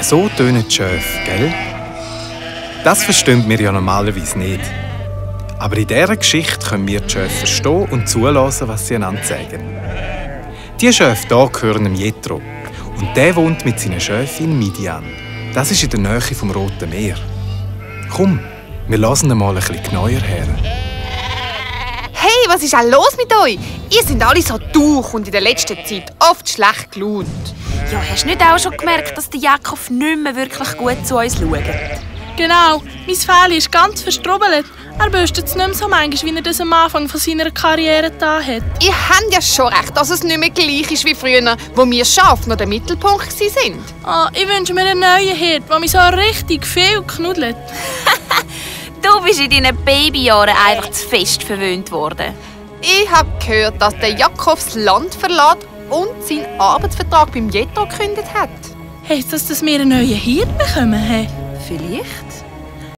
So tönen die Schöfe, gell? Das verstehen wir ja normalerweise nicht. Aber in dieser Geschichte können wir die Schöfe verstehen und zulassen, was sie einander sagen. Diese Schöfe hier gehören dem Jethro. Und der wohnt mit seinen Schöfen in Midian. Das ist in der Nähe vom Roten Meer. Komm, wir lassen ihn mal ein bisschen genauer her. Hey, was ist auch los mit euch? Ihr seid alle so durch und in der letzten Zeit oft schlecht gelaunt. Ja, hast du nicht auch schon gemerkt, dass der Jakob nicht mehr wirklich gut zu uns schaut? Genau, mein Fell ist ganz verstrubbelt. Er bürstet es nicht mehr so manchmal, wie er das am Anfang von seiner Karriere getan hat. Ihr habt ja schon recht, dass es nicht mehr gleich ist wie früher, wo wir Schafe noch der Mittelpunkt waren. Ich wünsche mir einen neuen Hirt, der mich so richtig viel knuddelt. Du bist in deinen Babyjahren einfach zu fest verwöhnt worden. Ich habe gehört, dass der Jakob das Land verlässt und seinen Arbeitsvertrag beim Jethro gekündigt hat. Heisst das, dass wir einen neuen Hirt bekommen haben? Vielleicht.